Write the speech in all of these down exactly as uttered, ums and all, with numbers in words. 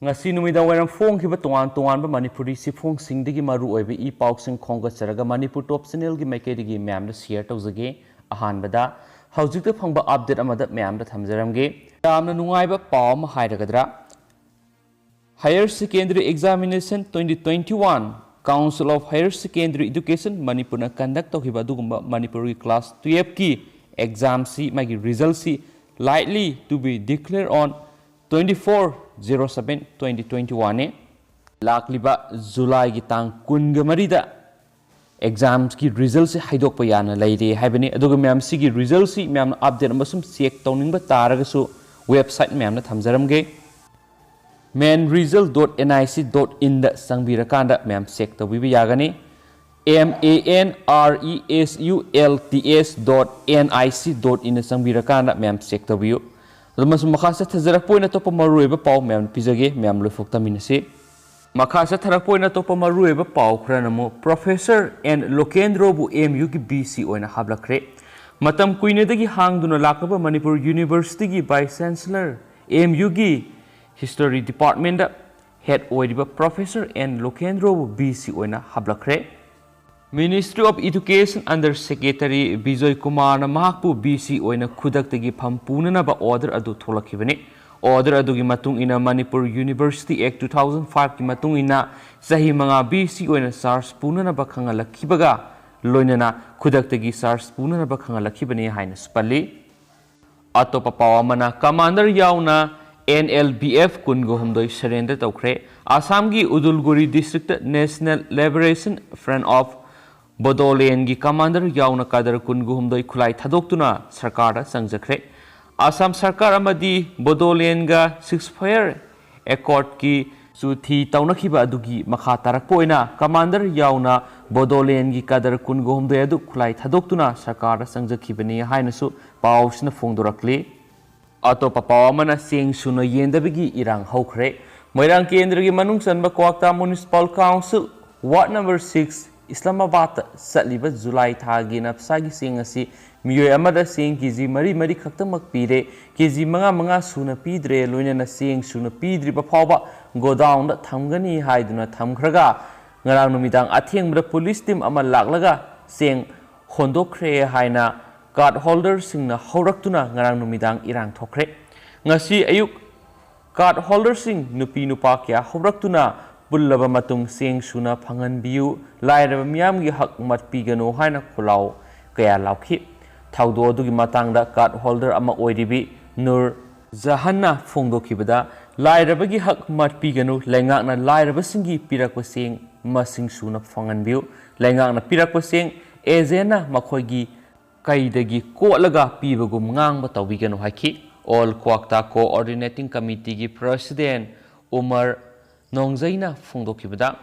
ꯉꯁꯤ ꯅꯨꯃꯤꯗꯥꯡ ꯋꯥꯏꯔꯝ ꯐꯣꯡꯈꯤꯕ ꯇꯣꯉꯥꯟ ꯇꯣꯉꯥꯟꯕ ꯃꯅꯤꯄꯨꯔꯤ ꯆꯦꯐꯣꯡꯁꯤꯡꯗꯒꯤ ꯃꯔꯨ ꯑꯣꯏꯕ ꯏ ꯄꯥꯎꯁꯤꯡ ꯈꯣꯝꯒꯠꯆꯔꯒ ꯃꯅꯤꯄꯨꯔ ꯇꯣꯞ ꯆꯦꯅꯦꯜꯒꯤ ꯃꯥꯏꯀꯩꯗꯒꯤ ꯃꯌꯥꯝꯗ ꯁꯤꯌꯔ ꯇꯧꯖꯒꯦ꯫ ꯑꯍꯥꯟꯕꯗ ꯍꯧꯖꯤꯛꯇ ꯐꯪꯕ ꯑꯞꯗꯦꯠ ꯑꯃꯗ ꯃꯌꯥꯝꯗ ꯊꯝꯖꯔꯝꯒꯦ꯫ ꯌꯥꯝꯅ ꯅꯨꯡꯉꯥꯏꯕ ꯄꯥꯎ ꯑꯃ ꯍꯥꯏꯔꯒꯗ꯭ꯔꯥ? Higher Secondary Examination twenty twenty-one, Council of Higher Secondary Education ꯃꯅꯤꯄꯨꯔꯅ ꯀꯟꯗꯛ ꯇꯧꯈꯤꯕ ꯑꯗꯨꯒꯨꯝꯕ ꯃꯅꯤꯄꯨꯔꯒꯤ ꯀ꯭ꯂꯥꯁ ꯇꯨꯌꯦꯜꯐꯀꯤ ꯑꯦꯛꯖꯥꯝꯁꯤ, ꯃꯥꯒꯤ ꯔꯤꯖꯜꯁꯤ likely to be declare on twenty-four zero seven twenty twenty-one ꯅꯤ꯫ ꯂꯥꯛꯂꯤꯕ ꯖꯨꯂꯥꯏꯒꯤ ꯇꯥꯡ ꯀꯨꯟꯒ ꯃꯔꯤꯗ ꯑꯦꯛꯖꯥꯝꯒꯤ ꯔꯤꯖꯜꯁꯤ ꯍꯥꯏꯗꯣꯛꯄ ꯌꯥꯅ ꯂꯩꯔꯦ ꯍꯥꯏꯕꯅꯤ꯫ ꯑꯗꯨꯒ ꯃꯌꯥꯝ, ꯁꯤꯒꯤ ꯔꯤꯖꯜꯁꯤ ꯃꯌꯥꯝꯅ ꯑꯞꯗꯦꯠ ꯑꯃꯁꯨꯡ ꯆꯦꯛ ꯇꯧꯅꯤꯡꯕ ꯇꯥꯔꯒꯁꯨ ꯋꯦꯕꯁꯥꯏꯠ ꯃꯌꯥꯝꯅ ꯊꯝꯖꯔꯝꯒꯦ꯫ Main result dot N I C dot in ꯗ ꯆꯪꯕꯤꯔꯀꯥꯟꯗ ꯃꯌꯥꯝ ꯆꯦꯛ ꯇꯧꯕꯤꯕ ꯌꯥꯒꯅꯤ꯫ M A N R E S U L T S dot N I C dot in ꯗ ꯆꯪꯕꯤꯔꯀꯥꯟꯗ ꯃꯌꯥꯝ ꯆꯦꯛ ꯇꯧꯕꯤꯌꯨ꯫ ꯑꯗꯨ ꯑꯃꯁꯨꯡ ꯃꯈꯥ ꯆꯠꯊꯖꯔꯛꯄ ꯑꯣꯏꯅ ꯑꯇꯣꯞꯄ ꯃꯔꯨꯑꯣꯏꯕ ꯄꯥꯎ ꯃꯌꯥꯝ ꯄꯤꯖꯒꯦ, ꯃꯌꯥꯝ ꯂꯣꯏꯐꯥꯎ ꯇꯝꯃꯤꯟꯅꯁꯤ꯫ ꯃꯈꯥ ꯆꯠꯊꯔꯛꯄ ꯑꯣꯏꯅ ꯑꯇꯣꯞꯄ ꯃꯔꯨꯑꯣꯏꯕ ꯄꯥꯎ ꯈꯔꯅ ꯑꯃꯨꯛ, Professor N ꯂꯣꯀꯦꯟꯗ꯭ꯔꯣꯕꯨ M U ꯒꯤ V C ꯑꯣꯏꯅ ꯍꯥꯞꯂꯛꯈ꯭ꯔꯦ꯫ ꯃꯇꯝ ꯀꯨꯏꯅꯗꯒꯤ ꯍꯥꯡꯗꯨꯅ ꯂꯥꯛꯂꯕ ꯃꯅꯤꯄꯨꯔ ꯌꯨꯅꯤꯚꯔꯁꯤꯇꯤꯒꯤ Vice Chancellor, M U ꯒꯤ History Department ꯗ Head ꯑꯣꯏꯔꯤꯕ Professor N ꯂꯣꯀꯦꯟꯗ꯭ꯔꯣꯕꯨ V C ꯑꯣꯏꯅ ꯍꯥꯞꯂꯛꯈ꯭ꯔꯦ꯫ Ministry of Education Under Secretary Bijoy ꯀꯨꯃꯥꯔꯅ ꯃꯍꯥꯛꯄꯨ V C ꯑꯣꯏꯅ ꯈꯨꯗꯛꯇꯒꯤ ꯐꯝ ꯄꯨꯅꯅꯕ order ꯑꯗꯨ ꯊꯣꯛꯂꯛꯈꯤꯕꯅꯤ꯫ Order ꯑꯗꯨꯒꯤ ꯃꯇꯨꯡ ꯏꯟꯅ Manipur University Act two thousand five ꯀꯤ ꯃꯇꯨꯡ ꯏꯟꯅ ꯆꯍꯤ ꯃꯉꯥ V C ꯑꯣꯏꯅ charge ꯄꯨꯅꯅꯕ ꯈꯪꯍꯜꯂꯛꯈꯤꯕꯒ ꯂꯣꯏꯅꯅ ꯈꯨꯗꯛꯇꯒꯤ charge ꯄꯨꯅꯅꯕ ꯈꯪꯍꯜꯂꯛꯈꯤꯕꯅꯤ ꯍꯥꯏꯅꯁꯨ ꯄꯜꯂꯤ꯫ ꯑꯇꯣꯞꯄ ꯄꯥꯎ ꯑꯃꯅ, ꯀꯃꯥꯟꯗꯔ ꯌꯥꯎꯅ N L B F ꯀꯨꯟꯒ ꯍꯨꯝꯗꯣꯏ surrender ꯇꯧꯈ꯭ꯔꯦ꯫ ꯑꯁꯥꯝꯒꯤ ꯎꯗꯨꯜꯒꯨꯔꯤ district National Liberation Front of Bodoland ꯒꯤ ꯀꯃꯥꯟꯗꯔ ꯌꯥꯎꯅ ꯀꯥꯗꯔ ꯀꯨꯟꯒ ꯍꯨꯝꯗꯣꯏ ꯈꯨꯠꯂꯥꯏ ꯊꯥꯗꯣꯛꯇꯨꯅ ꯁꯔꯀꯥꯔꯗ ꯆꯪꯖꯈ꯭ꯔꯦ꯫ ꯑꯁꯥꯝ ꯁꯔꯀꯥꯔ ꯑꯃꯗꯤ ꯕꯣꯗꯣꯂꯦꯟꯒ ceasefire accord ꯀꯤ ꯆꯨꯊꯤ ꯇꯧꯅꯈꯤꯕ ꯑꯗꯨꯒꯤ ꯃꯈꯥ ꯇꯥꯔꯛꯄ ꯑꯣꯏꯅ ꯀꯃꯥꯟꯗꯔ ꯌꯥꯎꯅ ꯕꯣꯗꯣꯂꯦꯟꯒꯤ ꯀꯥꯗꯔ ꯀꯨꯟꯒ ꯍꯨꯝꯗꯣꯏ ꯑꯗꯨ ꯈꯨꯠꯂꯥꯏ ꯊꯥꯗꯣꯛꯇꯨꯅ ꯁꯔꯀꯥꯔꯗ ꯆꯪꯖꯈꯤꯕꯅꯤ ꯍꯥꯏꯅꯁꯨ ꯄꯥꯎꯁꯤꯅ ꯐꯣꯡꯗꯣꯔꯛꯂꯤ꯫ ꯑꯇꯣꯞꯄ ꯄꯥꯎ ꯑꯃꯅ, ꯆꯦꯡ ꯁꯨꯅ ꯌꯦꯟꯗꯕꯒꯤ ꯏꯔꯥꯡ ꯍꯧꯈ꯭ꯔꯦ꯫ ꯃꯣꯏꯔꯥꯡ ꯀꯦꯟꯗ꯭ꯔꯒꯤ ꯃꯅꯨꯡ ꯆꯟꯕ ꯀ꯭ꯋꯥꯛꯇꯥ Municipal Council Ward number six, ꯏꯁꯂꯥꯃꯥꯕꯥꯗꯇ ꯆꯠꯂꯤꯕ ꯖꯨꯂꯥꯏ ꯊꯥꯒꯤ ꯅꯞꯁꯥꯒꯤ ꯆꯦꯡ ꯑꯁꯤ ꯃꯤꯑꯣꯏ ꯑꯃꯗ ꯆꯦꯡ ꯀꯦ ꯖꯤ ꯃꯔꯤ ꯃꯔꯤ ꯈꯛꯇꯃꯛ ꯄꯤꯔꯦ, ꯀꯦ ꯖꯤ ꯃꯉꯥ ꯃꯉꯥ ꯁꯨꯅ ꯄꯤꯗ꯭ꯔꯦ, ꯂꯣꯏꯅꯅ ꯆꯦꯡ ꯁꯨꯅ ꯄꯤꯗ꯭ꯔꯤꯕ ꯐꯥꯎꯕ ꯒꯣꯗꯥꯎꯟꯗ ꯊꯝꯒꯅꯤ ꯍꯥꯏꯗꯨꯅ ꯊꯝꯈ꯭ꯔꯒ, ꯉꯔꯥꯡ ꯅꯨꯃꯤꯗꯥꯡ ꯑꯊꯦꯡꯕꯗ ꯄꯨꯂꯤꯁ ꯇꯤꯝ ꯑꯃ ꯂꯥꯛꯂꯒ ꯆꯦꯡ ꯍꯣꯟꯗꯣꯛꯈ꯭ꯔꯦ ꯍꯥꯏꯅ ꯀꯥꯔꯗ ꯍꯣꯜꯗꯔꯁꯤꯡꯅ ꯍꯧꯔꯛꯇꯨꯅ ꯉꯔꯥꯡ ꯅꯨꯃꯤꯗꯥꯡ ꯏꯔꯥꯡ ꯊꯣꯛꯈ꯭ꯔꯦ꯫ ꯉꯁꯤ ꯑꯌꯨꯛ ꯀꯥꯔꯗ ꯍꯣꯜꯗꯔꯁꯤꯡ ꯅꯨꯄꯤ ꯅꯨꯄꯥ ꯀꯌꯥ ꯍꯧꯔꯛꯇꯨꯅ ꯄꯨꯜꯂꯕ ꯃꯇꯨꯡ ꯆꯦꯡ ꯁꯨꯅ ꯐꯪꯍꯟꯕꯤꯌꯨ, ꯂꯥꯏꯔꯕ ꯃꯤꯌꯥꯝꯒꯤ ꯍꯛ ꯃꯠꯄꯤꯒꯅꯨ ꯍꯥꯏꯅ ꯈꯣꯜꯂꯥꯎ ꯀꯌꯥ ꯂꯥꯎꯈꯤ꯫ ꯊꯧꯗꯣꯛ ꯑꯗꯨꯒꯤ ꯃꯇꯥꯡꯗ ꯀꯥꯔꯗ ꯍꯣꯜꯗꯔ ꯑꯃ ꯑꯣꯏꯔꯤꯕꯤ ꯅꯨꯔ ꯖꯍꯟꯅ ꯐꯣꯡꯗꯣꯛꯈꯤꯕꯗ, ꯂꯥꯏꯔꯕꯒꯤ ꯍꯛ ꯃꯠꯄꯤꯒꯅꯨ, ꯂꯩꯉꯥꯛꯅ ꯂꯥꯏꯔꯕꯁꯤꯡꯒꯤ ꯄꯤꯔꯛꯄ ꯆꯦꯡ ꯃꯁꯤꯡ ꯁꯨꯅ ꯐꯪꯍꯟꯕꯤꯌꯨ꯫ ꯂꯩꯉꯥꯛꯅ ꯄꯤꯔꯛꯄ ꯆꯦꯡ ꯑꯦꯖꯦꯟꯅ ꯃꯈꯣꯏꯒꯤ ꯀꯩꯗꯒꯤ ꯀꯣꯠꯂꯒ ꯄꯤꯕꯒꯨꯝ ꯉꯥꯡꯕ ꯇꯧꯕꯤꯒꯅꯨ ꯍꯥꯏꯈꯤ꯫ ꯑꯣꯜ ꯀ꯭ꯋꯥꯛꯇꯥ ꯀꯣꯑꯣꯔꯗꯤꯅꯦꯇꯤꯡ ꯀꯃꯤꯇꯤꯒꯤ ꯄ꯭ꯔꯁꯤꯗꯦꯟ ꯎꯃꯔ ꯅꯣꯡꯖꯩꯅ ꯐꯣꯡꯗꯣꯛꯈꯤꯕꯗ,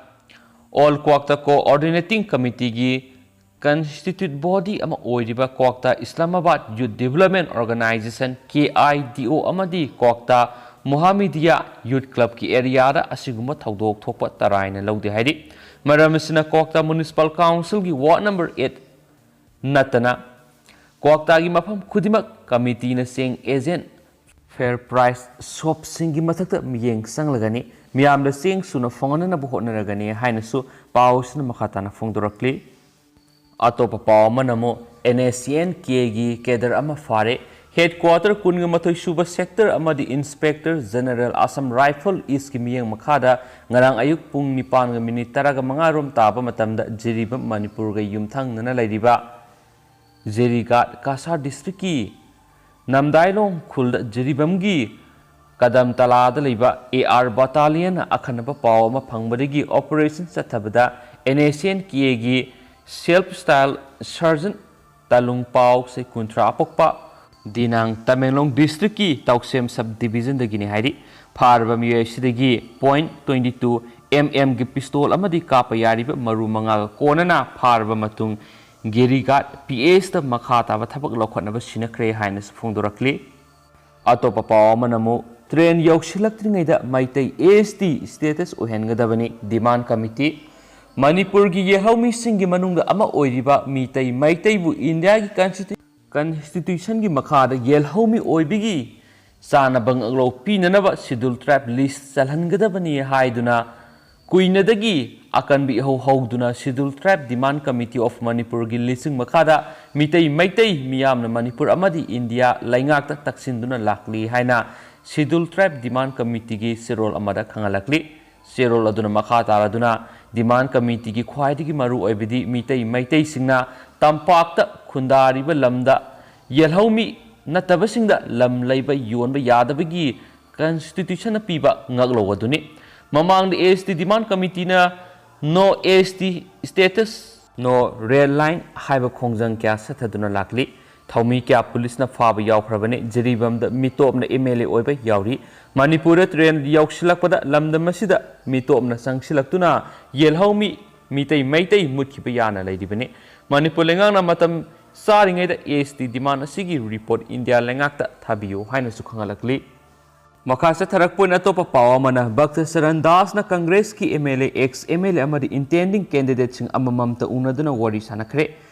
ꯑꯣꯜ ꯀ꯭ꯋꯥꯛꯇꯥ ꯀꯣꯑꯣꯔꯗꯤꯅꯦꯇꯤꯡ ꯀꯃꯤꯇꯤꯒꯤ ꯀꯟꯁꯇꯤꯇ꯭ꯌꯨꯠ ꯕꯣꯗꯤ ꯑꯃ ꯑꯣꯏꯔꯤꯕ ꯀ꯭ꯋꯥꯛꯇꯥ ꯏꯁꯂꯥꯃꯥꯕꯥꯗ ꯌꯨꯠ development organisation, K I D ꯑꯣ, ꯑꯃꯗꯤ ꯀ꯭ꯋꯥꯛꯇꯥ ꯃꯣꯍꯥꯃꯤꯗꯤꯌꯥ ꯌꯨꯠ ꯀ꯭ꯂꯕꯀꯤ ꯑꯦꯔꯤꯌꯥꯗ ꯑꯁꯤꯒꯨꯝꯕ ꯊꯧꯗꯣꯛ ꯊꯣꯛꯄ ꯇꯔꯥꯏꯅ ꯂꯧꯗꯦ ꯍꯥꯏꯔꯤ꯫ ꯃꯔꯝ ꯑꯁꯤꯅ ꯀ꯭ꯋꯥꯛꯇꯥ ꯃ꯭ꯌꯨꯅꯤꯁꯤꯄꯥꯜ ꯀꯥꯎꯟꯁꯤꯜꯒꯤ ꯋꯥꯔꯗ ꯅꯝꯕꯔ ꯑꯩꯠ ꯅꯠꯇꯅ ꯀ꯭ꯋꯥꯛꯇꯥꯒꯤ ꯃꯐꯝ ꯈꯨꯗꯤꯡꯃꯛ ꯀꯃꯤꯇꯤꯅ ꯆꯦꯡ ꯑꯦꯖꯦꯟ ꯐꯦꯌꯔ ꯄ꯭ꯔꯥꯏꯁ ꯁꯣꯞꯁꯤꯡꯒꯤ ꯃꯊꯛꯇ ꯃꯤꯠꯌꯦꯡ ꯆꯪꯂꯒꯅꯤ, ꯃꯤꯌꯥꯝꯗ ꯆꯦꯡ ꯁꯨꯅ ꯐꯪꯍꯟꯅꯅꯕ ꯍꯣꯠꯅꯔꯒꯅꯤ ꯍꯥꯏꯅꯁꯨ ꯄꯥꯎꯁꯤꯅ ꯃꯈꯥ ꯇꯥꯅ ꯐꯣꯡꯗꯣꯔꯛꯂꯤ꯫ ꯑꯇꯣꯞꯄ ꯄꯥꯎ ꯑꯃꯅ ꯑꯃꯨꯛ and S C N ꯀꯦꯒꯤ cadre ꯑꯃ ꯐꯥꯔꯦ꯫ ꯍꯦꯗꯀ꯭ꯋꯥꯇꯔ ꯀꯨꯟꯒ ꯃꯥꯊꯣꯏ ꯁꯨꯕ ꯁꯦꯛꯇꯔ ꯑꯃꯗꯤ ꯏꯟꯁꯄꯦꯛꯇꯔ ꯖꯦꯅꯔꯦꯜ ꯑꯁꯥꯝ ꯔꯥꯏꯐꯜ ꯏꯁꯀꯤ ꯃꯤꯠꯌꯦꯡ ꯃꯈꯥꯗ ꯉꯔꯥꯡ ꯑꯌꯨꯛ ꯄꯨꯡ ꯅꯤꯄꯥꯟꯒ ꯃꯤꯅꯤꯠ ꯇꯔꯥꯒ ꯃꯉꯥ ꯔꯣꯝ ꯇꯥꯕ ꯃꯇꯝꯗ ꯖꯤꯔꯤꯕꯥꯝ ꯃꯅꯤꯄꯨꯔꯒ ꯌꯨꯝꯊꯪꯅꯅ ꯂꯩꯔꯤꯕ ꯖꯤꯔꯤꯒꯥꯠ ꯀꯁꯥꯔ ꯗꯤꯁꯇ꯭ꯔꯤꯛꯀꯤ ꯅꯝꯗꯥꯏꯂꯣꯡ ꯈꯨꯜꯗ ꯖꯤꯔꯤꯕꯥꯝꯒꯤ ꯀꯗꯝ ꯇꯂꯥꯗ ꯂꯩꯕ ꯑꯦ ꯑꯥꯔ ꯕꯇꯥꯂꯤꯌꯟꯅ ꯑꯈꯟꯅꯕ ꯄꯥꯎ ꯑꯃ ꯐꯪꯕꯗꯒꯤ ꯑꯣꯄꯔꯦꯁꯟ ꯆꯠꯊꯕꯗ ꯑꯦꯟ ꯑꯦꯁ ꯁꯤ ꯑꯦꯟ ꯀꯦꯒꯤ ꯁꯦꯜꯐ ꯁ꯭ꯇꯥꯏꯜ ꯁꯔꯖꯟ ꯇꯂꯨꯡ ꯄꯥꯎ ꯆꯍꯤ ꯀꯨꯟꯊ꯭ꯔꯥ ꯑꯄꯣꯛꯄ ꯗꯤꯅꯥꯡ ꯇꯃꯦꯡꯂꯣꯡ ꯗꯤꯁꯇ꯭ꯔꯤꯛꯀꯤ ꯇꯧꯁꯦꯝ ꯁꯕ ꯗꯤꯕꯤꯖꯟꯗꯒꯤꯅꯤ ꯍꯥꯏꯔꯤ꯫ ꯐꯥꯔꯕ ꯃꯤꯑꯣꯏ ꯑꯁꯤꯗꯒꯤ ꯄꯣꯏꯟꯠ ꯇ꯭ꯋꯦꯟꯇꯤ ꯇꯨ ꯑꯦꯝ ꯑꯦꯝꯒꯤ ꯄꯤꯁꯇꯣꯜ ꯑꯃꯗꯤ ꯀꯥꯞꯄ ꯌꯥꯔꯤꯕ ꯃꯔꯨ ꯃꯉꯥꯒ ꯀꯣꯟꯅꯅ ꯐꯥꯔꯕ ꯃꯇꯨꯡ ꯒꯤꯔꯤꯒꯥꯠ ꯄꯤ ꯑꯦꯁꯇ ꯃꯈꯥ ꯇꯥꯕ ꯊꯕꯛ ꯂꯧꯈꯠꯅꯕ ꯁꯤꯟꯅꯈ꯭ꯔꯦ ꯍꯥꯏꯅꯁꯨ ꯐꯣꯡꯗꯣꯔꯛꯂꯤ꯫ ꯑꯇꯣꯞꯄ ꯄꯥꯎ ꯑꯃꯅ ꯑꯃꯨꯛ ꯇ꯭ꯔꯦꯟ ꯌꯧꯁꯤꯜꯂꯛꯇ꯭ꯔꯤꯉꯩꯗ ꯃꯩꯇꯩ ꯑꯦꯁ ꯇꯤ ꯁ꯭ꯇꯦꯇꯁ ꯑꯣꯏꯍꯟꯒꯗꯕꯅꯤ ꯗꯤꯃꯥꯟ ꯀꯃꯤꯇꯤ꯫ ꯃꯅꯤꯄꯨꯔꯒꯤ ꯌꯦꯜꯍꯧꯃꯤꯁꯤꯡꯒꯤ ꯃꯅꯨꯡꯗ ꯑꯃ ꯑꯣꯏꯔꯤꯕ ꯃꯤꯇꯩ ꯃꯩꯇꯩꯕꯨ ꯏꯟꯗꯤꯌꯥꯒꯤ ꯀꯟꯁꯇꯤꯇ꯭ꯌꯨ- Constitutionꯒꯤ ꯃꯈꯥꯗ ꯌꯦꯜꯍꯧꯃꯤ ꯑꯣꯏꯕꯒꯤ ꯆꯥꯅꯕ ꯉꯥꯛꯂꯧ ꯄꯤꯅꯅꯕ Scheduled Tribe list ꯆꯜꯍꯟꯒꯗꯕꯅꯤ ꯍꯥꯏꯗꯨꯅ ꯀꯨꯏꯅꯗꯒꯤ ꯑꯀꯟꯕ ꯏꯍꯧ ꯍꯧꯗꯨꯅ Scheduled Tribe Demand Committee of Manipurꯒꯤ ꯂꯤꯆꯤꯡ ꯃꯈꯥꯗ ꯃꯤꯇꯩ ꯃꯩꯇꯩ ꯃꯤꯌꯥꯝꯅ ꯃꯅꯤꯄꯨꯔ ꯑꯃꯗꯤ ꯏꯟꯗꯤꯌꯥ ꯂꯩꯉꯥꯛꯇ ꯇꯛꯁꯤꯟꯗꯨꯅ ꯂꯥꯛꯂꯤ ꯍꯥꯏꯅ Scheduled Tribe Demand Committeeꯒꯤ ꯆꯦꯔꯣꯜ ꯑꯃꯗ ꯈꯪꯍꯜꯂꯛꯂꯤ꯫ ꯆꯦꯔꯣꯜ ꯑꯗꯨꯅ ꯃꯈꯥ ꯇꯥꯔꯗꯨꯅ Demand Committeeꯒꯤ ꯈ꯭ꯋꯥꯏꯗꯒꯤ ꯃꯔꯨ ꯑꯣꯏꯕꯗꯤ ꯃꯤꯇꯩ ꯃꯩꯇꯩꯁꯤꯡꯅ ꯇꯝꯄꯥꯛꯇ ꯈꯨꯟꯗꯥꯔꯤꯕ ꯂꯝꯗ ꯌꯦꯜꯍꯧꯃꯤ ꯅꯠꯇꯕꯁꯤꯡꯗ ꯂꯝ ꯂꯩꯕ ꯌꯣꯟꯕ ꯌꯥꯗꯕꯒꯤ Constitutionꯅ ꯄꯤꯕ ꯉꯥꯛꯂꯧ ꯑꯗꯨꯅꯤ꯫ ꯃꯃꯥꯡꯗ ST Demand Committeeꯅ No ST Status, No Rail Line ꯍꯥꯏꯕ ꯈꯣꯡꯖꯪ ꯀꯌꯥ ꯆꯠꯊꯗꯨꯅ ꯂꯥꯛꯂꯤ꯫ ꯊꯧꯃꯤ ꯀꯌꯥ ꯄꯨꯂꯤꯁꯅ ꯐꯥꯕ ꯌꯥꯎꯈ꯭ꯔꯕꯅꯤ꯫ ꯖꯤꯔꯤꯕꯥꯝꯗ ꯃꯤꯇꯣꯞꯅ MLA ꯑꯣꯏꯕ ꯌꯥꯎꯔꯤ꯫ ꯃꯅꯤꯄꯨꯔꯗ ꯇ꯭ꯔꯦꯟ ꯌꯧꯁꯤꯜꯂꯛꯄꯗ ꯂꯝꯗꯝ ꯑꯁꯤꯗ ꯃꯤꯇꯣꯞꯅ ꯆꯪꯁꯤꯜꯂꯛꯇꯨꯅ ꯌꯦꯜꯍꯧꯃꯤ ꯃꯤꯇꯩ ꯃꯩꯇꯩ ꯃꯨꯠꯈꯤꯕ ꯌꯥꯅ ꯂꯩꯔꯤꯕꯅꯤ꯫ ꯃꯅꯤꯄꯨꯔ ꯂꯩꯉꯥꯛꯅ ꯃꯇꯝ ꯆꯥꯔꯤꯉꯩꯗ ST Demand ꯑꯁꯤꯒꯤ report ꯏꯟꯗꯤꯌꯥ ꯂꯩꯉꯥꯛꯇ ꯊꯥꯕꯤꯌꯨ ꯍꯥꯏꯅꯁꯨ ꯈꯪꯍꯜꯂꯛꯂꯤ꯫ ꯃꯈꯥ ꯆꯠꯊꯔꯛꯄ ꯑꯣꯏꯅ ꯑꯇꯣꯞꯄ ꯄꯥꯎ ꯑꯃꯅ, ꯚꯛꯇ ꯆꯔꯟ ꯗꯥꯁꯅ ꯀꯪꯒ꯭ꯔꯦꯁꯀꯤ MLA, ex MLA ꯑꯃꯗꯤ intending candidateꯁꯤꯡ ꯑꯃꯃꯝꯇ ꯎꯅꯗꯨꯅ ꯋꯥꯔꯤ ꯁꯥꯟꯅꯈ꯭ꯔꯦ꯫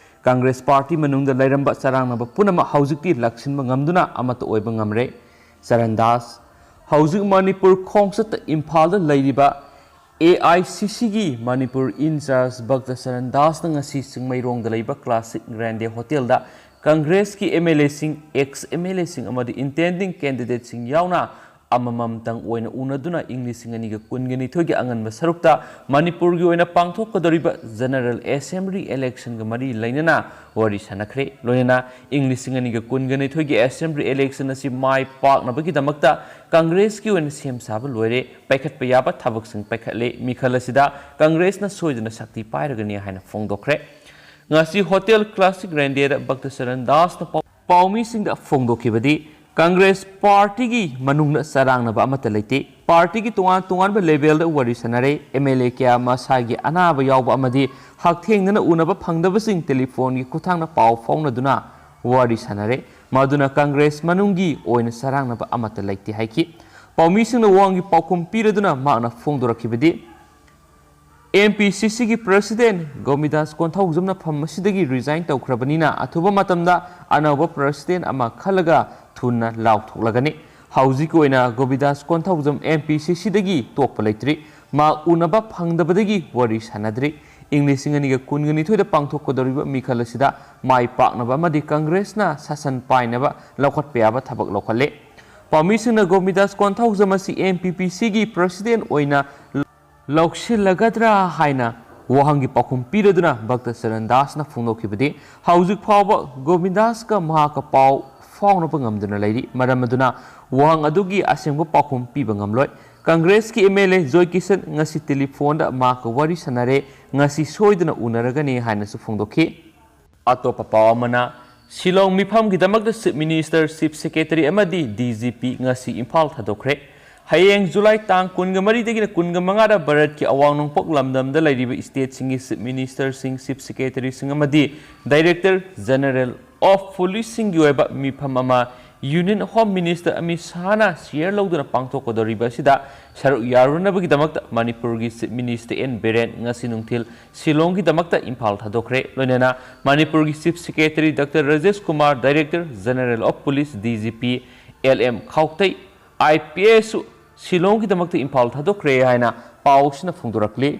ꯀꯪꯒ꯭ꯔꯦꯁ ꯄꯥꯔꯇꯤ ꯃꯅꯨꯡꯗ ꯂꯩꯔꯝꯕ ꯆꯔꯥꯡꯅꯕ ꯄꯨꯝꯅꯃꯛ ꯍꯧꯖꯤꯛꯇꯤ ꯂꯥꯛꯁꯤꯟꯕ ꯉꯝꯗꯨꯅ ꯑꯃꯠꯇ ꯑꯣꯏꯕ ꯉꯝꯔꯦ꯫ ꯆꯔꯟ ꯗꯥꯁ ꯍꯧꯖꯤꯛ ꯃꯅꯤꯄꯨꯔ ꯈꯣꯡꯆꯠꯇ ꯏꯝꯐꯥꯜꯗ ꯂꯩꯔꯤꯕ AICCꯒꯤ ꯃꯅꯤꯄꯨꯔ in charge ꯚꯛꯇ ꯆꯔꯟ ꯗꯥꯁꯅ ꯉꯁꯤ ꯆꯤꯡꯃꯩꯔꯣꯡꯗ ꯂꯩꯕ Classic Grande Hotelꯗ ꯀꯪꯒ꯭ꯔꯦꯁꯀꯤ MLAꯁꯤꯡ, ex MLAꯁꯤꯡ ꯑꯃꯗꯤ intending candidateꯁꯤꯡ ꯌꯥꯎꯅ ꯑꯃꯃꯝꯇꯪ ꯑꯣꯏꯅ ꯎꯅꯗꯨꯅ ꯏꯪ ꯂꯤꯁꯤꯡ ꯑꯅꯤꯒ ꯀꯨꯟꯒ ꯅꯤꯊꯣꯏꯒꯤ ꯑꯉꯟꯕ ꯁꯔꯨꯛꯇ ꯃꯅꯤꯄꯨꯔꯒꯤ ꯑꯣꯏꯅ ꯄꯥꯡꯊꯣꯛꯀꯗꯧꯔꯤꯕ General Assembly electionꯒ ꯃꯔꯤ ꯂꯩꯅꯅ ꯋꯥꯔꯤ ꯁꯥꯟꯅꯈ꯭ꯔꯦ꯫ ꯂꯣꯏꯅꯅ ꯏꯪ ꯂꯤꯁꯤꯡ ꯑꯅꯤꯒ ꯀꯨꯟꯒ ꯅꯤꯊꯣꯏꯒꯤ Assembly election ꯑꯁꯤ ꯃꯥꯏ ꯄꯥꯛꯅꯕꯒꯤꯗꯃꯛꯇ ꯀꯪꯒ꯭ꯔꯦꯁꯀꯤ ꯑꯣꯏꯅ ꯁꯦꯝ ꯁꯥꯕ ꯂꯣꯏꯔꯦ, ꯄꯥꯏꯈꯠꯄ ꯌꯥꯕ ꯊꯕꯛꯁꯤꯡ ꯄꯥꯏꯈꯠꯂꯦ, ꯃꯤꯈꯜ ꯑꯁꯤꯗ ꯀꯪꯒ꯭ꯔꯦꯁꯅ ꯁꯣꯏꯗꯅ ꯁꯛꯇꯤ ꯄꯥꯏꯔꯒꯅꯤ ꯍꯥꯏꯅ ꯐꯣꯡꯗꯣꯛꯈ꯭ꯔꯦ꯫ ꯉꯁꯤ Hotel Classic Grandeꯗ ꯚꯛꯇ ꯆꯔꯟ ꯗꯥꯁꯅ ꯄꯥꯎ-, ꯄꯥꯎꯃꯤꯁꯤꯡꯗ ꯐꯣꯡꯗꯣꯛꯈꯤꯕꯗꯤ, ꯀꯪꯒ꯭ꯔꯦꯁ ꯄꯥꯔꯇꯤꯒꯤ ꯃꯅꯨꯡꯗ ꯆꯔꯥꯡꯅꯕ ꯑꯃꯠꯇ ꯂꯩꯇꯦ꯫ ꯄꯥꯔꯇꯤꯒꯤ ꯇꯣꯉꯥꯟ ꯇꯣꯉꯥꯟꯕ levelꯗ ꯋꯥꯔꯤ ꯁꯥꯟꯅꯔꯦ꯫ MLA ꯀꯌꯥ ꯃꯁꯥꯒꯤ ꯑꯅꯥꯕ ꯌꯥꯎꯕ ꯑꯃꯗꯤ ꯍꯛꯊꯦꯡꯅꯅ ꯎꯅꯕ ꯐꯪꯗꯕꯁꯤꯡ telephoneꯒꯤ ꯈꯨꯠꯊꯥꯡꯗ ꯄꯥꯎ ꯐꯥꯎꯅꯗꯨꯅ ꯋꯥꯔꯤ ꯁꯥꯟꯅꯔꯦ꯫ ꯃꯗꯨꯅ ꯀꯪꯒ꯭ꯔꯦꯁ ꯃꯅꯨꯡꯒꯤ ꯑꯣꯏꯅ ꯆꯔꯥꯡꯅꯕ ꯑꯃꯠꯇ ꯂꯩꯇꯦ ꯍꯥꯏꯈꯤ꯫ ꯄꯥꯎꯃꯤꯁꯤꯡꯅ ꯋꯥꯡꯒꯤ ꯄꯥꯎꯈꯨꯝ ꯄꯤꯔꯗꯨꯅ ꯃꯍꯥꯛꯅ ꯐꯣꯡꯗꯣꯔꯛꯈꯤꯕꯗꯤ, ꯑꯦꯝ ꯄꯤ ꯁꯤ ꯁꯤꯒꯤ ꯄ꯭ꯔꯁꯤꯗꯦꯟ ꯒꯣꯃꯤꯗꯥꯁ ꯀꯣꯟꯊꯧꯖꯝꯅ ꯐꯝ ꯑꯁꯤꯗꯒꯤ ꯔꯤꯖꯥꯏꯟ ꯇꯧꯈ꯭ꯔꯕꯅꯤꯅ, ꯑꯊꯨꯕ ꯃꯇꯝꯗ ꯑꯅꯧꯕ ꯄ꯭ꯔꯁꯤꯗꯦꯟ ꯑꯃ ꯈꯜꯂꯒ ꯊꯨꯅ ꯂꯥꯎꯊꯣꯛꯂꯒꯅꯤ꯫ ꯍꯧꯖꯤꯛꯀꯤ ꯑꯣꯏꯅ ꯒꯣꯃꯤꯗꯥꯁ ꯀꯣꯟꯊꯧꯖꯝ ꯑꯦꯝ ꯄꯤ ꯁꯤ ꯁꯤꯗꯒꯤ ꯇꯣꯛꯄ ꯂꯩꯇ꯭ꯔꯤ꯫ ꯃꯥ ꯎꯅꯕ ꯐꯪꯗꯕꯗꯒꯤ ꯋꯥꯔꯤ ꯁꯥꯟꯅꯗ꯭ꯔꯤ꯫ ꯏꯪ ꯂꯤꯁꯤꯡ ꯑꯅꯤꯒ ꯀꯨꯟꯒ ꯅꯤꯊꯣꯏꯗ ꯄꯥꯡꯊꯣꯛꯀꯗꯧꯔꯤꯕ ꯃꯤꯈꯜ ꯑꯁꯤꯗ ꯃꯥꯏ ꯄꯥꯛꯅꯕ ꯑꯃꯗꯤ ꯀꯪꯒ꯭ꯔꯦꯁꯅ ꯁꯥꯁꯟ ꯄꯥꯏꯅꯕ ꯂꯧꯈꯠꯄ ꯌꯥꯕ ꯊꯕꯛ ꯂꯧꯈꯠꯂꯦ꯫ ꯄꯥꯎꯃꯤꯁꯤꯡꯅ ꯒꯣꯃꯤꯗꯥꯁ ꯀꯣꯟꯊꯧꯖꯝ ꯑꯁꯤ ꯑꯦꯝ ꯄꯤ ꯄꯤ ꯁꯤꯒꯤ ꯄ꯭ꯔꯁꯤꯗꯦꯟ ꯑꯣꯏꯅ ꯂꯧꯁꯤꯜꯂꯒꯗ꯭ꯔꯥ ꯍꯥꯏꯅ ꯋꯥꯍꯪꯒꯤ ꯄꯥꯎꯈꯨꯝ ꯄꯤꯔꯗꯨꯅ ꯚꯛꯇ ꯆꯔꯟ ꯗꯥꯁꯅ ꯐꯣꯡꯗꯣꯛꯈꯤꯕꯗꯤ, ꯍꯧꯖꯤꯛ ꯐꯥꯎꯕ ꯒꯣꯕꯤꯟꯗꯥꯁꯀ ꯃꯍꯥꯛꯀ ꯄꯥꯎ ꯐꯥꯎꯅꯕ ꯉꯝꯗꯨꯅ ꯂꯩꯔꯤ꯫ ꯃꯔꯝ ꯑꯗꯨꯅ ꯋꯥꯍꯪ ꯑꯗꯨꯒꯤ ꯑꯁꯦꯡꯕ ꯄꯥꯎꯈꯨꯝ ꯄꯤꯕ ꯉꯝꯂꯣꯏ꯫ ꯀꯪꯒ꯭ꯔꯦꯁꯀꯤ ꯑꯦꯝ ꯑꯦꯜ ꯑꯦ ꯖꯣꯏ ꯀꯤꯁꯟ ꯉꯁꯤ ꯇꯦꯂꯤꯐꯣꯟꯗ ꯃꯍꯥꯛꯀ ꯋꯥꯔꯤ ꯁꯥꯟꯅꯔꯦ, ꯉꯁꯤ ꯁꯣꯏꯗꯅ ꯎꯅꯔꯒꯅꯤ ꯍꯥꯏꯅꯁꯨ ꯐꯣꯡꯗꯣꯛꯈꯤ꯫ ꯑꯇꯣꯞꯄ ꯄꯥꯎ ꯑꯃꯅ, ꯁꯤꯂꯣꯡ ꯃꯤꯐꯝꯒꯤꯗꯃꯛꯇ ꯆꯤꯐ ꯃꯤꯅꯤꯁꯇꯔ, ꯆꯤꯐ ꯁꯦꯀ꯭ꯔꯦꯇꯔꯤ ꯑꯃꯗꯤ ꯗꯤ ꯖꯤ ꯄꯤ ꯉꯁꯤ ꯏꯝꯐꯥꯜ ꯊꯥꯗꯣꯛꯈ꯭ꯔꯦ꯫ ꯍꯌꯦꯡ ꯖꯨꯂꯥꯏ ꯇꯥꯡ ꯀꯨꯟꯒ ꯃꯔꯤꯗꯒꯤꯅ ꯀꯨꯟꯒ ꯃꯉꯥꯗ ꯚꯥꯔꯠꯀꯤ ꯑꯋꯥꯡ ꯅꯣꯡꯄꯣꯛ ꯂꯝꯗꯝꯗ ꯂꯩꯔꯤꯕ ꯁ꯭ꯇꯦꯠꯁꯤꯡꯒꯤ ꯆꯤꯐ ꯃꯤꯅꯤꯁꯇꯔꯁꯤꯡ, ꯆꯤꯐ ꯁꯦꯀ꯭ꯔꯦꯇꯔꯤꯁꯤꯡ ꯑꯃꯗꯤ ꯗꯥꯏꯔꯦꯛꯇꯔ ꯖꯦꯅꯔꯦꯜ ꯑꯣꯐ ꯄꯨꯂꯤꯁꯁꯤꯡꯒꯤ ꯑꯣꯏꯕ ꯃꯤꯐꯝ ꯑꯃ ꯌꯨꯅꯤꯌꯟ ꯍꯣꯝ ꯃꯤꯅꯤꯁꯇꯔ ꯑꯃꯤꯠ ꯁꯥꯍꯅ ꯆꯤꯌꯔ ꯂꯧꯗꯨꯅ ꯄꯥꯡꯊꯣꯛꯀꯗꯧꯔꯤꯕ ꯑꯁꯤꯗ ꯁꯔꯨꯛ ꯌꯥꯔꯨꯅꯕꯒꯤꯗꯃꯛꯇ ꯃꯅꯤꯄꯨꯔꯒꯤ ꯆꯤꯐ ꯃꯤꯅꯤꯁꯇꯔ ꯑꯦꯟ ꯕꯤꯔꯦꯟ ꯉꯁꯤ ꯅꯨꯡꯊꯤꯜ ꯁꯤꯂꯣꯡꯒꯤꯗꯃꯛꯇ ꯏꯝꯐꯥꯜ ꯊꯥꯗꯣꯛꯈ꯭ꯔꯦ꯫ ꯂꯣꯏꯅꯅ ꯃꯅꯤꯄꯨꯔꯒꯤ chief secretary doctor Rajesh Kumar, director general of police, D G P, L M Khaute, I P ꯑꯦꯁꯁꯨ ꯁꯤꯂꯣꯡꯒꯤꯗꯃꯛꯇ ꯏꯝꯐꯥꯜ ꯊꯥꯗꯣꯛꯈ꯭ꯔꯦ ꯍꯥꯏꯅ ꯄꯥꯎꯁꯤꯅ ꯐꯣꯡꯗꯣꯔꯛꯂꯤ꯫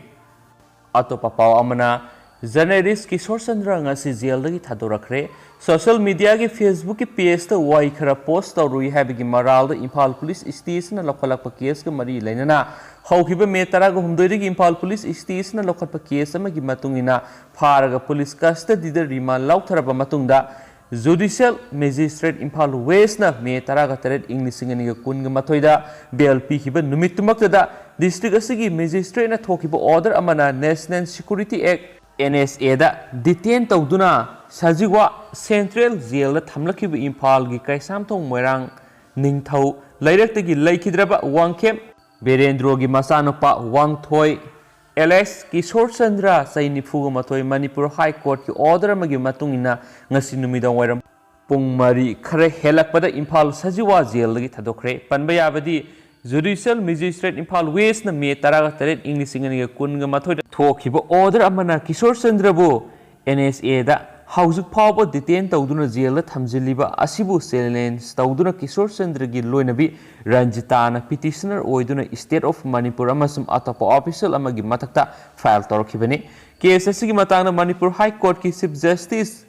ꯑꯇꯣꯞꯄ ꯄꯥꯎ ꯑꯃꯅ, ꯖꯔꯅꯦꯂꯤꯁ ꯀꯤꯁꯣꯔ ꯆꯟꯗ꯭ꯔ ꯉꯁꯤ ꯖꯦꯜꯗꯒꯤ ꯊꯥꯗꯣꯔꯛꯈ꯭ꯔꯦ꯫ ꯁꯣꯁꯤꯌꯦꯜ ꯃꯤꯗꯤꯌꯥꯒꯤ ꯐꯦꯁꯕꯨꯛꯀꯤ ꯄꯦꯖꯇ ꯋꯥꯍꯩ ꯈꯔ ꯄꯣꯁ ꯇꯧꯔꯨꯏ ꯍꯥꯏꯕꯒꯤ ꯃꯔꯥꯜꯗ ꯏꯝꯐꯥꯜ ꯄꯨꯂꯤꯁ ꯁ꯭ꯇꯦꯁꯟꯅ ꯂꯧꯈꯠꯂꯛꯄ ꯀꯦꯁꯀ ꯃꯔꯤ ꯂꯩꯅꯅ ꯍꯧꯈꯤꯕ ꯃꯦ ꯇꯔꯥꯒ ꯍꯨꯝꯗꯣꯏꯗꯒꯤ ꯏꯝꯐꯥꯜ ꯄꯨꯂꯤꯁ ꯁ꯭ꯇꯦꯁꯟꯅ ꯂꯧꯈꯠꯄ ꯀꯦꯁ ꯑꯃꯒꯤ ꯃꯇꯨꯡ ꯏꯟꯅ ꯐꯥꯔꯒ ꯄꯨꯂꯤꯁ ꯀꯁꯇꯗꯤꯗ ꯔꯤꯃꯥꯟ ꯂꯧꯊꯔꯕ ꯃꯇꯨꯡꯗ, ꯖꯨꯗꯤꯁꯤꯌꯦꯜ ꯃꯦꯖꯤꯁꯇ꯭ꯔꯦꯠ ꯏꯝꯐꯥꯜ ꯋꯦꯁꯅ ꯃꯦ ꯇꯔꯥꯒ ꯇꯔꯦꯠ, ꯏꯪ ꯂꯤꯁꯤꯡ ꯑꯅꯤꯒ ꯀꯨꯟꯒ ꯃꯥꯊꯣꯏꯗ ꯕꯦꯜ ꯄꯤꯈꯤꯕ ꯅꯨꯃꯤꯠꯇꯨꯃꯛꯇꯗ ꯗꯤꯁꯇ꯭ꯔꯤꯛ ꯑꯁꯤꯒꯤ ꯃꯦꯖꯤꯁꯇ꯭ꯔꯦꯠꯅ ꯊꯣꯛꯈꯤꯕ ꯑꯣꯔꯗꯔ ꯑꯃꯅ National Security Act, N S ꯑꯦꯗ ꯗꯤꯇꯦꯟ ꯇꯧꯗꯨꯅ ꯁꯖꯤꯋꯥ ꯁꯦꯟꯇ꯭ꯔꯦꯜ ꯖꯦꯜꯗ ꯊꯝꯂꯛꯈꯤꯕ ꯏꯝꯐꯥꯜꯒꯤ ꯀꯩꯁꯥꯝꯊꯣꯡ ꯃꯣꯏꯔꯥꯡ ꯅꯤꯡꯊꯧ ꯂꯩꯔꯛꯇꯒꯤ ꯂꯩꯈꯤꯗ꯭ꯔꯕ ꯋꯥꯡꯈꯦꯝ ꯕꯤꯔꯦꯟꯗ꯭ꯔꯣꯒꯤ ꯃꯆꯥꯅꯨꯄꯥ ꯋꯥꯡꯊꯣꯏ ꯑꯦꯂꯦꯛꯁ ꯀꯤꯁꯣꯔ ꯆꯟꯗ꯭ꯔ, ꯆꯍꯤ ꯅꯤꯐꯨꯒ ꯃꯥꯊꯣꯏ, ꯃꯅꯤꯄꯨꯔ ꯍꯥꯏ ꯀꯣꯔꯠꯀꯤ ꯑꯣꯔꯗꯔ ꯑꯃꯒꯤ ꯃꯇꯨꯡ ꯏꯟꯅ ꯉꯁꯤ ꯅꯨꯃꯤꯗꯥꯡ ꯋꯥꯏꯔꯝ ꯄꯨꯡ ꯃꯔꯤ ꯈꯔ ꯍꯦꯜꯂꯛꯄꯗ ꯏꯝꯐꯥꯜ ꯁꯖꯤꯋꯥ ꯖꯦꯜꯗꯒꯤ ꯊꯥꯗꯣꯛꯈ꯭ꯔꯦ꯫ ꯄꯟꯕ ꯌꯥꯕꯗꯤ, Judicial Magistrate Imphal Westꯅ ꯃꯦ ꯇꯔꯥꯒ ꯇꯔꯦꯠ ꯏꯪ ꯂꯤꯁꯤꯡ ꯑꯅꯤꯒ ꯀꯨꯟꯒ ꯃꯥꯊꯣꯏꯗ ꯊꯣꯛꯈꯤꯕ order ꯑꯃꯅ ꯀꯤꯁꯣꯔ ꯆꯟꯗ꯭ꯔꯕꯨ N S Aꯗ ꯍꯧꯖꯤꯛ ꯐꯥꯎꯕ detain ꯇꯧꯗꯨꯅ ꯖꯦꯜꯗ ꯊꯝꯖꯤꯜꯂꯤꯕ ꯑꯁꯤꯕꯨ challenge ꯇꯧꯗꯨꯅ ꯀꯤꯁꯣꯔ ꯆꯟꯗ꯭ꯔꯒꯤ ꯂꯣꯏꯅꯕꯤ ꯔꯟꯖꯤꯇꯥꯅ petitioner ꯑꯣꯏꯗꯨꯅ State of Manipur ꯑꯃꯁꯨꯡ ꯑꯇꯣꯞꯄ official ꯑꯃꯒꯤ ꯃꯊꯛꯇ file ꯇꯧꯔꯛꯈꯤꯕꯅꯤ꯫ Case ꯑꯁꯤꯒꯤ ꯃꯇꯥꯡꯗ Manipur High Courtꯀꯤ Chief Justice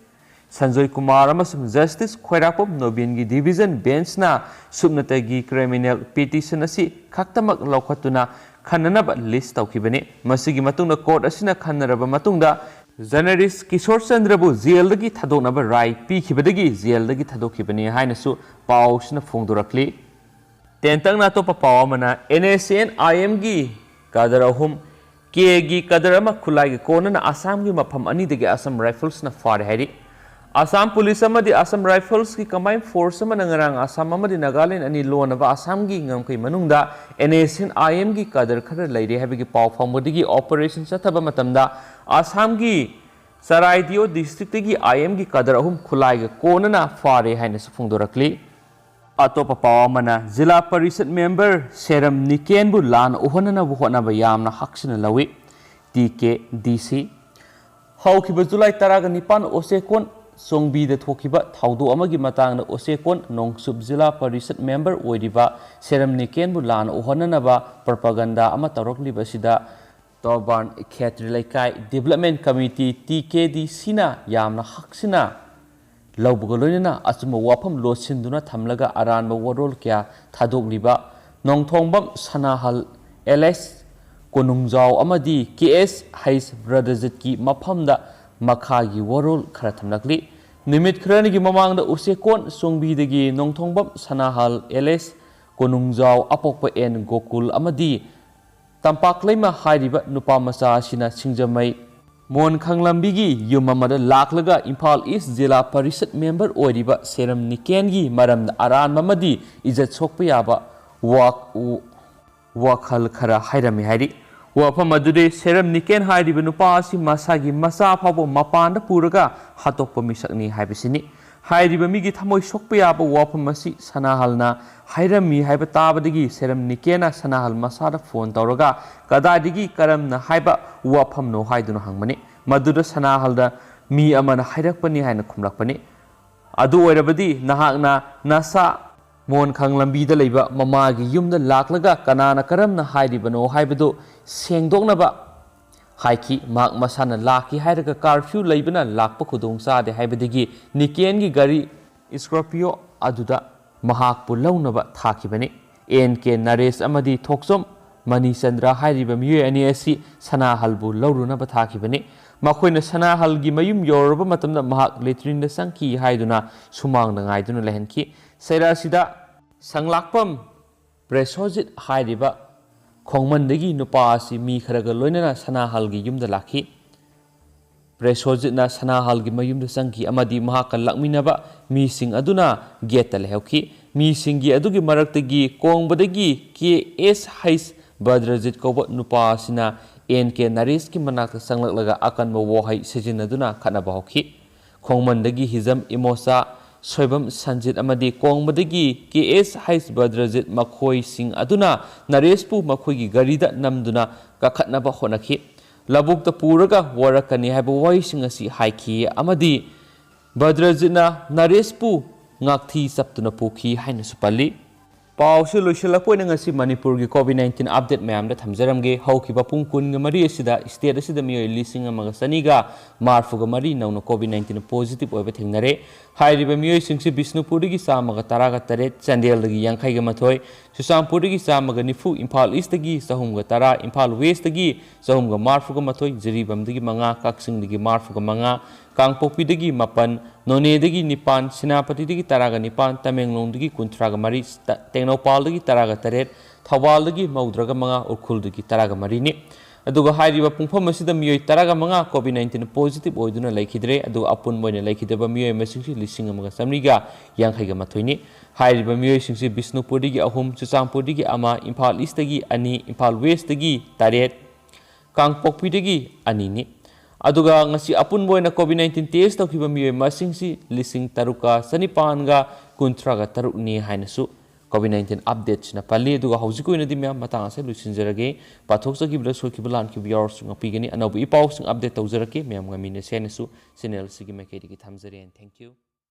Sanjoy Kumar ꯑꯃꯁꯨꯡ Justice ꯈ꯭ꯋꯥꯏꯔꯥꯛꯄꯝ ꯅꯣꯕꯤꯟꯒꯤ division benchꯅ ꯁꯨꯞꯅꯇꯒꯤ criminal petition ꯑꯁꯤ ꯈꯛꯇꯃꯛ ꯂꯧꯈꯠꯇꯨꯅ ꯈꯟꯅꯅꯕ list ꯇꯧꯈꯤꯕꯅꯤ꯫ ꯃꯁꯤꯒꯤ ꯃꯇꯨꯡꯗ court ꯑꯁꯤꯅ ꯈꯟꯅꯔꯕ ꯃꯇꯨꯡꯗ journalist ꯀꯤꯁꯣꯔ ꯆꯟꯗ꯭ꯔꯕꯨ ꯖꯦꯜꯗꯒꯤ ꯊꯥꯗꯣꯛꯅꯕ ꯔꯥꯏ ꯄꯤꯈꯤꯕꯗꯒꯤ ꯖꯦꯜꯗꯒꯤ ꯊꯥꯗꯣꯛꯈꯤꯕꯅꯤ ꯍꯥꯏꯅꯁꯨ ꯄꯥꯎꯁꯤꯅ ꯐꯣꯡꯗꯣꯔꯛꯂꯤ꯫ ꯇꯦꯟꯇꯛꯅ ꯑꯇꯣꯞꯄ ꯄꯥꯎ ꯑꯃꯅ N S N I Mꯒꯤ ꯀꯥꯗꯔ ꯑꯍꯨꯝ, Kꯒꯤ ꯀꯥꯗꯔ ꯑꯃ ꯈꯨꯠꯂꯥꯏꯒ ꯀꯣꯟꯅꯅ ꯑꯁꯥꯝꯒꯤ ꯃꯐꯝ ꯑꯅꯤꯗꯒꯤ Assam Riflesꯅ ꯐꯥꯔꯦ ꯍꯥꯏꯔꯤ꯫ ꯑꯁꯥꯝ ꯄꯨꯂꯤꯁ ꯑꯃꯗꯤ Assam Riflesꯀꯤ combined force ꯑꯃꯅ ꯉꯔꯥꯡ ꯑꯁꯥꯝ ꯑꯃꯗꯤ ꯅꯥꯒꯥꯂꯦꯟ ꯑꯅꯤ ꯂꯣꯟꯅꯕ ꯑꯁꯥꯝꯒꯤ ꯉꯝꯈꯩ ꯃꯅꯨꯡꯗ N S N I Mꯒꯤ ꯀꯥꯗꯔ ꯈꯔ ꯂꯩꯔꯦ ꯍꯥꯏꯕꯒꯤ ꯄꯥꯎ ꯐꯪꯕꯗꯒꯤ operation ꯆꯠꯊꯕ ꯃꯇꯝꯗ ꯑꯁꯥꯝꯒꯤ ꯆꯔꯥꯏꯗꯤꯑꯣ districtꯇꯒꯤ I Mꯒꯤ ꯀꯥꯗꯔ ꯑꯍꯨꯝ ꯈꯨꯠꯂꯥꯏꯒ ꯀꯣꯟꯅꯅ ꯐꯥꯔꯦ ꯍꯥꯏꯅꯁꯨ ꯐꯣꯡꯗꯣꯔꯛꯂꯤ꯫ ꯑꯇꯣꯞꯄ ꯄꯥꯎ ꯑꯃꯅ ꯖꯤꯂꯥ ꯄꯔꯤꯁꯠ member ꯁꯦꯔꯝ ꯅꯤꯀꯦꯟꯕꯨ ꯂꯥꯟ ꯑꯣꯛꯍꯟꯅꯅꯕ ꯍꯣꯠꯅꯕ ꯌꯥꯝꯅ ꯍꯛꯁꯤꯟꯅ ꯂꯧꯏ꯫ T K D C꯫ ꯍꯧꯈꯤꯕ ꯖꯨꯂꯥꯏ ꯇꯔꯥꯒ ꯅꯤꯄꯥꯟ ꯑꯣꯆꯦꯀꯣꯟ ꯆꯣꯡꯕꯤꯗ ꯊꯣꯛꯈꯤꯕ ꯊꯧꯗꯣꯛ ꯑꯃꯒꯤ ꯃꯇꯥꯡꯗ ꯑꯣꯆꯦꯀꯣꯟ ꯅꯣꯡꯆꯨꯞ ꯖꯤꯂꯥ ꯄꯔꯤꯁꯠ member ꯑꯣꯏꯔꯤꯕ ꯁꯦꯔꯝ ꯅꯤꯀꯦꯟꯕꯨ ꯂꯥꯟ ꯑꯣꯛꯍꯟꯅꯅꯕ propaganda ꯑꯃ ꯇꯧꯔꯛꯂꯤꯕꯁꯤꯗ ꯇꯣꯔꯕꯥꯟ ꯈꯦꯇ꯭ꯔꯤ ꯂꯩꯀꯥꯏ Development Committee, T K D Cꯅ ꯌꯥꯝꯅ ꯍꯛꯁꯤꯟꯅ ꯂꯧꯕꯒ ꯂꯣꯏꯅꯅ ꯑꯆꯨꯝꯕ ꯋꯥꯐꯝ ꯂꯣꯠꯁꯤꯟꯗꯨꯅ ꯊꯝꯂꯒ ꯑꯔꯥꯟꯕ ꯋꯥꯔꯣꯜ ꯀꯌꯥ ꯊꯥꯗꯣꯛꯂꯤꯕ ꯅꯣꯡꯊꯣꯡꯕꯝ ꯁꯅꯥꯍꯜ alias ꯀꯣꯅꯨꯡꯖꯥꯎ ꯑꯃꯗꯤ K S ꯍꯩꯁ ꯕ꯭ꯔꯗꯖꯤꯠꯀꯤ ꯃꯐꯝꯗ ꯃꯈꯥꯒꯤ ꯋꯥꯔꯣꯜ ꯈꯔ ꯊꯝꯂꯛꯂꯤ꯫ ꯅꯨꯃꯤꯠ ꯈꯔꯅꯤꯒꯤ ꯃꯃꯥꯡꯗ ꯎꯆꯦꯀꯣꯟ ꯆꯣꯡꯕꯤꯗꯒꯤ ꯅꯣꯡꯊꯣꯡꯕꯝ ꯁꯅꯥꯍꯜ alias ꯀꯣꯅꯨꯡꯖꯥꯎ, ꯑꯄꯣꯛꯄ ꯑꯦꯟ ꯒꯣꯀꯨꯜ ꯑꯃꯗꯤ ꯇꯝꯄꯥꯛꯂꯩꯃ ꯍꯥꯏꯔꯤꯕ ꯅꯨꯄꯥ ꯃꯆꯥ ꯑꯁꯤꯅ ꯁꯤꯡꯖꯃꯩ ꯃꯣꯟꯈꯪ ꯂꯝꯕꯤꯒꯤ ꯌꯨꯝ ꯑꯃꯗ ꯂꯥꯛꯂꯒ ꯏꯝꯐꯥꯜ ꯏꯁ ꯖꯤꯂꯥ ꯄꯔꯤꯁꯠ member ꯑꯣꯏꯔꯤꯕ ꯁꯦꯔꯝ ꯅꯤꯀꯦꯟꯒꯤ ꯃꯔꯝꯗ ꯑꯔꯥꯟꯕ ꯑꯃꯗꯤ ꯏꯖꯠ ꯁꯣꯛꯄ ꯌꯥꯕ ꯋꯥ-, ꯋꯥꯈꯜ ꯈꯔ ꯍꯥꯏꯔꯝꯃꯤ ꯍꯥꯏꯔꯤ꯫ ꯋꯥꯐꯝ ꯑꯗꯨꯗꯤ ꯁꯦꯔꯝ ꯅꯤꯀꯦꯟ ꯍꯥꯏꯔꯤꯕ ꯅꯨꯄꯥ ꯑꯁꯤ ꯃꯁꯥꯒꯤ ꯃꯆꯥ ꯐꯥꯎꯕ ꯃꯄꯥꯟꯗ ꯄꯨꯔꯒ ꯍꯥꯠꯇꯣꯛꯄ ꯃꯤꯁꯛꯅꯤ ꯍꯥꯏꯕꯁꯤꯅꯤ꯫ ꯍꯥꯏꯔꯤꯕ ꯃꯤꯒꯤ ꯊꯃꯣꯏ ꯁꯣꯛꯄ ꯌꯥꯕ ꯋꯥꯐꯝ ꯑꯁꯤ ꯁꯅꯥꯍꯜꯅ ꯍꯥꯏꯔꯝꯃꯤ ꯍꯥꯏꯕ ꯇꯥꯕꯗꯒꯤ ꯁꯦꯔꯝ ꯅꯤꯀꯦꯟꯅ ꯁꯅꯥꯍꯜ ꯃꯁꯥꯗ ꯐꯣꯟ ꯇꯧꯔꯒ ꯀꯗꯥꯏꯗꯒꯤ ꯀꯔꯝꯅ ꯍꯥꯏꯕ ꯋꯥꯐꯝꯅꯣ ꯍꯥꯏꯗꯨꯅ ꯍꯪꯕꯅꯤ꯫ ꯃꯗꯨꯗ ꯁꯅꯥꯍꯜꯗ ꯃꯤ ꯑꯃꯅ ꯍꯥꯏꯔꯛꯄꯅꯤ ꯍꯥꯏꯅ ꯈꯨꯝꯂꯛꯄꯅꯤ꯫ ꯑꯗꯨ ꯑꯣꯏꯔꯕꯗꯤ ꯅꯍꯥꯛꯅ ꯅꯁꯥ ꯃꯣꯟꯈꯥꯡ ꯂꯝꯕꯤꯗ ꯂꯩꯕ ꯃꯃꯥꯒꯤ ꯌꯨꯝꯗ ꯂꯥꯛꯂꯒ ꯀꯅꯥꯅ ꯀꯔꯝꯅ ꯍꯥꯏꯔꯤꯕꯅꯣ ꯍꯥꯏꯕꯗꯨ ꯁꯦꯡꯗꯣꯛꯅꯕ ꯍꯥꯏꯈꯤ꯫ ꯃꯍꯥꯛ ꯃꯁꯥꯅ ꯂꯥꯛꯈꯤ ꯍꯥꯏꯔꯒ ꯀꯥꯔꯐ꯭ꯌꯨ ꯂꯩꯕꯅ ꯂꯥꯛꯄ ꯈꯨꯗꯣꯡ ꯆꯥꯗꯦ ꯍꯥꯏꯕꯗꯒꯤ ꯅꯤꯀꯦꯟꯒꯤ ꯒꯥꯔꯤ ꯏꯁꯀꯣꯔꯄꯤꯌꯣ ꯑꯗꯨꯗ ꯃꯍꯥꯛꯄꯨ ꯂꯧꯅꯕ ꯊꯥꯈꯤꯕꯅꯤ꯫ ꯑꯦꯟ ꯀꯦ ꯅꯔꯦꯁ ꯑꯃꯗꯤ ꯊꯣꯛꯆꯣꯝ ꯃꯅꯤꯆꯟꯗ꯭ꯔ ꯍꯥꯏꯔꯤꯕ ꯃꯤꯑꯣꯏ ꯑꯅꯤ ꯑꯁꯤ ꯁꯅꯥꯍꯜꯕꯨ ꯂꯧꯔꯨꯅꯕ ꯊꯥꯈꯤꯕꯅꯤ꯫ ꯃꯈꯣꯏꯅ ꯁꯅꯥꯍꯜꯒꯤ ꯃꯌꯨꯝ ꯌꯧꯔꯕ ꯃꯇꯝꯗ ꯃꯍꯥꯛ ꯂꯦꯇ꯭ꯔꯤꯟꯗ ꯆꯪꯈꯤ ꯍꯥꯏꯗꯨꯅ ꯁꯨꯃꯥꯡꯗ ꯉꯥꯏꯗꯨꯅ ꯂꯩꯍꯟꯈꯤ꯫ ꯆꯩꯔꯥꯁꯤꯗ ꯁꯪꯂꯥꯛꯄꯝ ꯄ꯭ꯔꯦꯁꯣꯖꯤꯠ ꯍꯥꯏꯔꯤꯕ ꯈꯣꯡꯃꯟꯗꯒꯤ ꯅꯨꯄꯥ ꯑꯁꯤ ꯃꯤ ꯈꯔꯒ ꯂꯣꯏꯅꯅ ꯁꯅꯥꯍꯜꯒꯤ ꯌꯨꯝꯗ ꯂꯥꯛꯈꯤ꯫ ꯄ꯭ꯔꯦꯁꯣꯖꯤꯠꯅ ꯁꯅꯥꯍꯜꯒꯤ ꯃꯌꯨꯝꯗ ꯆꯪꯈꯤ ꯑꯃꯗꯤ ꯃꯍꯥꯛꯀ ꯂꯥꯛꯃꯤꯟꯅꯕ ꯃꯤꯁꯤꯡ ꯑꯗꯨꯅ ꯒꯦꯠꯇ ꯂꯩꯍꯧꯈꯤ꯫ ꯃꯤꯁꯤꯡꯒꯤ ꯑꯗꯨꯒꯤ ꯃꯔꯛꯇꯒꯤ ꯀꯣꯡꯕꯗꯒꯤ ꯀꯦ ꯑꯦꯁ ꯍꯩꯁ ꯕꯗ꯭ꯔꯖꯤꯠ ꯀꯧꯕ ꯅꯨꯄꯥ ꯑꯁꯤꯅ ꯑꯦꯟ ꯀꯦ ꯅꯔꯦꯁꯀꯤ ꯃꯅꯥꯛꯇ ꯆꯪꯂꯛꯂꯒ ꯑꯀꯟꯕ ꯋꯥꯍꯩ ꯁꯤꯖꯤꯟꯅꯗꯨꯅ ꯈꯠꯅꯕ ꯍꯧꯈꯤ꯫ ꯈꯣꯡꯃꯟꯗꯒꯤ ꯍꯤꯖꯝ ꯏꯃꯣꯆꯥ, ꯁꯣꯏꯕꯝ ꯁꯟꯖꯤꯠ ꯑꯃꯗꯤ ꯀꯣꯡꯕꯗꯒꯤ ꯀꯦ ꯑꯦꯁ ꯍꯩꯁ ꯕꯗ꯭ꯔꯖꯤꯠ ꯃꯈꯣꯏꯁꯤꯡ ꯑꯗꯨꯅ ꯅꯔꯦꯁꯄꯨ ꯃꯈꯣꯏꯒꯤ ꯒꯥꯔꯤꯗ ꯅꯝꯗꯨꯅ ꯀꯥꯈꯠꯅꯕ ꯍꯣꯠꯅꯈꯤ꯫ ꯂꯧꯕꯨꯛꯇ ꯄꯨꯔꯒ ꯋꯥꯔꯛꯀꯅꯤ ꯍꯥꯏꯕ ꯋꯥꯍꯩꯁꯤꯡ ꯑꯁꯤ ꯍꯥꯏꯈꯤ ꯑꯃꯗꯤ ꯕꯗ꯭ꯔꯖꯤꯠꯅ ꯅꯔꯦꯁꯄꯨ ꯉꯥꯛꯊꯤ ꯆꯞꯇꯨꯅ ꯄꯨꯈꯤ ꯍꯥꯏꯅꯁꯨ ꯄꯜꯂꯤ꯫ ꯄꯥꯎꯁꯤ ꯂꯣꯏꯁꯤꯜꯂꯛꯄ ꯑꯣꯏꯅ ꯉꯁꯤ ꯃꯅꯤꯄꯨꯔꯒꯤ ꯀꯣꯚꯤꯗ ꯅꯥꯏꯟꯇꯤꯟ ꯑꯞꯗꯦꯠ ꯃꯌꯥꯝꯗ ꯊꯝꯖꯔꯝꯒꯦ꯫ ꯍꯧꯈꯤꯕ ꯄꯨꯡ ꯀꯨꯟꯒ ꯃꯔꯤ ꯑꯁꯤꯗ ꯁ꯭ꯇꯦꯠ ꯑꯁꯤꯗ ꯃꯤꯑꯣꯏ ꯂꯤꯁꯤꯡ ꯑꯃꯒ ꯆꯅꯤꯒ ꯃꯔꯤꯐꯨꯒ ꯃꯔꯤ ꯅꯧꯅ ꯀꯣꯚꯤꯗ ꯅꯥꯏꯟꯇꯤꯟ ꯄꯣꯖꯤꯇꯤꯚ ꯑꯣꯏꯕ ꯊꯦꯡꯅꯔꯦ꯫ ꯍꯥꯏꯔꯤꯕ ꯃꯤꯑꯣꯏꯁꯤꯡꯁꯤ ꯕꯤꯁꯅꯨꯄꯨꯔꯗꯒꯤ ꯆꯥꯝꯃꯒ ꯇꯔꯥꯒ ꯇꯔꯦꯠ, ꯆꯥꯟꯗꯦꯜꯗꯒꯤ ꯌꯥꯡꯈꯩꯒ ꯃꯥꯊꯣꯏ, ꯆꯨꯔꯆꯥꯟꯄꯨꯔꯗꯒꯤ ꯆꯥꯝꯃꯒ ꯅꯤꯐꯨ, ꯏꯝꯐꯥꯜ ꯏꯁꯇꯒꯤ ꯆꯍꯨꯝꯒ ꯇꯔꯥ, ꯏꯝꯐꯥꯜ ꯋꯦꯁꯇꯒꯤ ꯆꯍꯨꯝꯒ ꯃꯔꯤꯐꯨꯒ ꯃꯥꯊꯣꯏ, ꯖꯤꯔꯤꯕꯥꯝꯗꯒꯤ ꯃꯉꯥ, ꯀꯛꯆꯤꯡꯗꯒꯤ ꯃꯔꯤꯐꯨꯒ ꯃꯉꯥ, ꯀꯥꯡꯄꯣꯛꯄꯤꯗꯒꯤ ꯃꯥꯄꯟ, ꯅꯣꯅꯦꯗꯒꯤ ꯅꯤꯄꯥꯟ, ꯁꯦꯅꯥꯄꯇꯤꯗꯒꯤ ꯇꯔꯥꯒ ꯅꯤꯄꯥꯟ, ꯇꯃꯦꯡꯂꯣꯡꯗꯒꯤ ꯀꯨꯟꯊ꯭ꯔꯥꯒ ꯃꯔꯤ, ꯇ-, ꯇꯦꯡꯅꯧꯄꯥꯜꯗꯒꯤ ꯇꯔꯥꯒ ꯇꯔꯦꯠ, ꯊꯧꯕꯥꯜꯗꯒꯤ ꯃꯧꯗ꯭ꯔꯥꯒ ꯃꯉꯥ, ꯎꯈ꯭ꯔꯨꯜꯗꯒꯤ ꯇꯔꯥꯒ ꯃꯔꯤꯅꯤ꯫ ꯑꯗꯨꯒ ꯍꯥꯏꯔꯤꯕ ꯄꯨꯡꯐꯝ ꯑꯁꯤꯗ ꯃꯤꯑꯣꯏ ꯇꯔꯥꯒ ꯃꯉꯥ ꯀꯣꯚꯤꯗ ꯅꯥꯏꯟꯇꯤꯟ ꯄꯣꯖꯤꯇꯤꯚ ꯑꯣꯏꯗꯨꯅ ꯂꯩꯈꯤꯗ꯭ꯔꯦ, ꯑꯗꯨꯒ ꯑꯄꯨꯟꯕ ꯑꯣꯏꯅ ꯂꯩꯈꯤꯗꯕ ꯃꯤꯑꯣꯏ ꯃꯁꯤꯡꯁꯤ ꯂꯤꯁꯤꯡ ꯑꯃꯒ ꯆꯥꯃꯔꯤꯒ ꯌꯥꯡꯈꯩꯒ ꯃꯥꯊꯣꯏꯅꯤ꯫ ꯍꯥꯏꯔꯤꯕ ꯃꯤꯑꯣꯏꯁꯤꯡꯁꯤ ꯕꯤꯁꯅꯨꯄꯨꯔꯗꯒꯤ ꯑꯍꯨꯝ, ꯆꯨꯔꯆꯥꯟꯄꯨꯔꯗꯒꯤ ꯑꯃ, ꯏꯝꯐꯥꯜ ꯏꯁꯇꯒꯤ ꯑꯅꯤ, ꯏꯝꯐꯥꯜ ꯋꯦꯁꯇꯒꯤ ꯇꯔꯦꯠ, ꯀꯥꯡꯄꯣꯛꯄꯤꯗꯒꯤ ꯑꯅꯤꯅꯤ꯫ ꯑꯗꯨꯒ ꯉꯁꯤ ꯑꯄꯨꯟꯕ ꯑꯣꯏꯅ COVID nineteen test ꯇꯧꯈꯤꯕ ꯃꯤꯑꯣꯏ ꯃꯁꯤꯡꯁꯤ ꯂꯤꯁꯤꯡ ꯇꯔꯨꯛꯀ ꯆꯅꯤꯄꯥꯟꯒ ꯀꯨꯟꯊ꯭ꯔꯥꯒ ꯇꯔꯨꯛꯅꯤ ꯍꯥꯏꯅꯁꯨ COVID nineteen updateꯁꯤꯅ ꯄꯜꯂꯤ꯫ ꯑꯗꯨꯒ ꯍꯧꯖꯤꯛ ꯑꯣꯏꯅꯗꯤ ꯃꯌꯥꯝ ꯃꯇꯥꯡ ꯑꯁꯤꯗ ꯂꯣꯏꯁꯤꯟꯖꯔꯒꯦ꯫ ꯄꯥꯊꯣꯛꯆꯈꯤꯕꯗ ꯁꯣꯏꯈꯤꯕ ꯂꯥꯟꯈꯤꯕ ꯌꯥꯎꯔꯁꯨ ꯉꯥꯛꯄꯤꯒꯅꯤ꯫ ꯑꯅꯧꯕ ꯏ ꯄꯥꯎꯁꯤꯡ update ꯇꯧꯖꯔꯛꯀꯦ꯫ ꯃꯌꯥꯝ ꯉꯥꯏꯃꯤꯟꯅꯁꯤ ꯍꯥꯏꯅꯁꯨ channel ꯑꯁꯤꯒꯤ ꯃꯥꯏꯀꯩꯗꯒꯤ ꯊꯝꯖꯔꯤ꯫ And thank you꯫